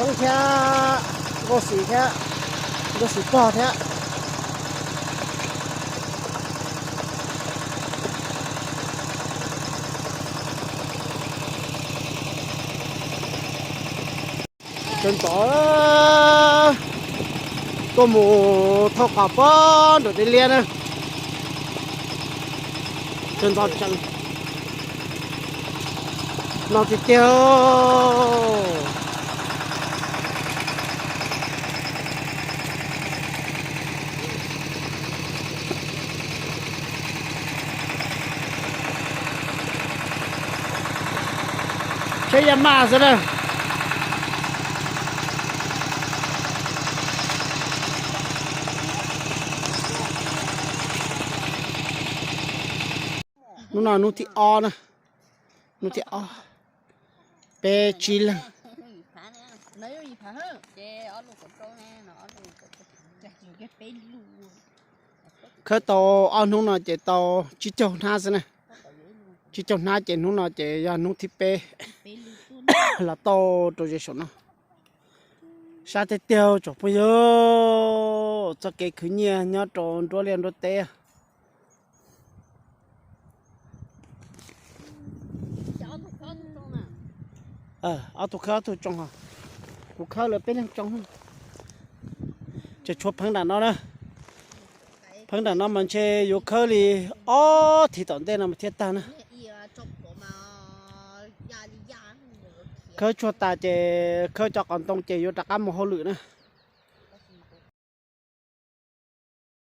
Toob thiab, nkauj xim thiab, nkauj xim pog thiab. Sawv ntxov tuaj mus thauj qos pob nram tej liab na. Sawv ntxov tsees no tiag tiag. Tsheb ya maj xwb na. Hnub no hnub thib ob na, hnub thib ob, peb tsib leeg. Khawb tau ob hnub no ces tau tsib caug hnab xwb na. Tsib caug hnab ces hnub no ces yog hnub thib peb los tau rau ze saum no. Sab tiag tiag tsoom phooj ywg, txoj kev khwv nyiaj nyob rau nruab liaj nruab teb. Ob tug khawb ob tug tsoo, kuv khawb lawv peb leeg tsoo. Tseem tshuav pheev nram no na. Pheev nram no mas ntshe yuav khawb li ob thiv tom ntej no mas thiaj tag na. Khawb tshuaj tas ces khawb cov qos ntoo ces yuav rov qab mus hauj lwm na.